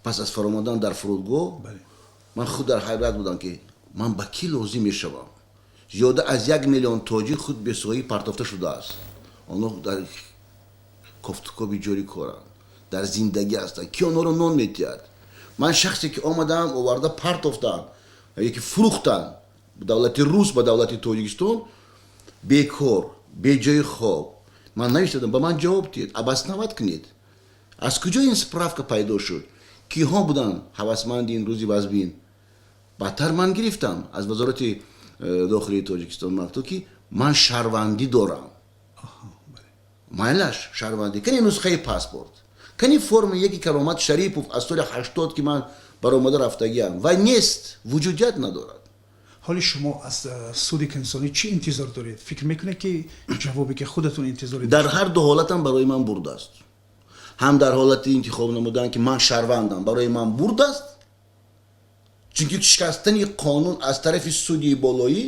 Пас аз фаромадан дар фурудгоҳ ман худ дар ҳайрат будам, ки ман ба кӣ лозим мешавам. Зиёда аз 1 миллион тоҷик худ бесоҳиб партофта шудааст. Онҳо дар кофтукоби ҷорӣ коранд, дар зиндагӣ ҳастанд. Ки онҳоро нон метиҳад? Ман шахсе ки омадаам, оварда партофтаам яки фурӯхтанд давлати рус ба давлати Тоҷикистон, бекор, беҷои хоб. Ман навиштадам, ба ман ҷавоб диҳед, обосновать кунед, аз куҷо ин справка пайдо шуд, киҳо буданд ҳавасманди ин рӯзи вазбин. Баъдтар ман гирифтам аз вазорати дохилии Тоҷикистон мактуб, ки ман шаҳрвандӣ дорам. Майлаш, шаҳрвандӣ кани, нусхаи паспорт кани, форми яки Каромат Шарипов аз соли 80, ки ман баромада рафтагиам, ва нест, вуҷудият надорад. Ҳоли шумо аз суди конститутсионӣ чӣ интизор доред? Фикр мекунед, ки ҷавобе ки худатон интизор Дар ҳар ду ҳолатам барои ман бурд аст. Ҳам дар ҳолати интихоб намудан, ки ман шаҳрвандам, барои ман бурд аст, чунки шикастани қонун аз тарафи суди болоӣ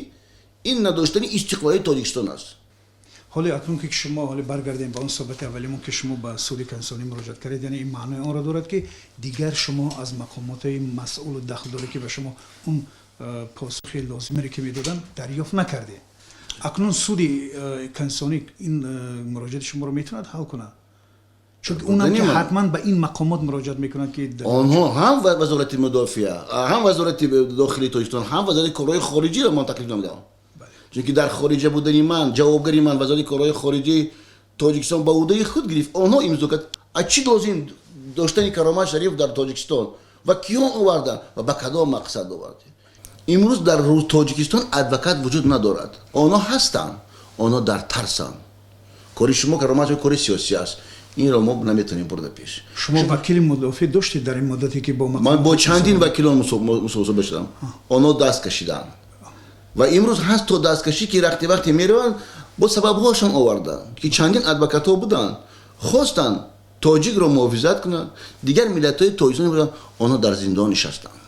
ин надоштани истиқлолияти Тоҷикистон аст. Ҳоли акнун ки шумо, ҳоли баргардем ба он суҳбати аввалимон, ки шумо ба суди конститутсионӣ муроҷиат кардед, яъне ин маънои онро дорад, ки дигар шумо аз мақомоти масъулу дахлдоре, ки ба шумо он посухи лозимере ки медоданд, дарёфт накардед. Акнун суди конститутсионӣ ин муроҷиати шуморо метавонад ҳал кунад, чунки унам ки ҳатман ба ин мақомот муроҷиат мекунад, ки Онҳо ҳам вазорати мудофиа, ҳам вазорати дохилии Тоҷикистон, ҳам вазорати корҳои хориҷиро ман таклиф намудам, чунки дар хориҷа будани ман ҷавобгари ман вазорати корҳои хориҷии Тоҷикистон ба ӯҳдаи худ гирифт, онҳо имзо кард. А чӣ лозим доштани Каромат Шариф дар Тоҷикистон ва киён оварданд ва ба кадом мақсад овардем? Имрӯз дар Тоҷикистон адвокат вуҷуд надорад. Онҳо ҳастанд, онҳо дар тарсанд. Кори шумо, Каромат, кори сиёсӣ аст, инро мо наметавонем бурда пеш. Шумо вакили мудофиъ доштед дар ин муддате, ки бо Ман бо чандин вакилон мусоҳиба шудам, онҳо даст кашиданд ва имрӯз ҳаст то дасткашӣ, ки вақте вақте мераванд, бо сабабҳоашон оварданд, ки чандин адвокатҳо буданд, хостанд тоҷикро муҳофизат кунанд, дигар миллатҳои тоҷикистон буданд, онҳо дар зиндон нишастанд.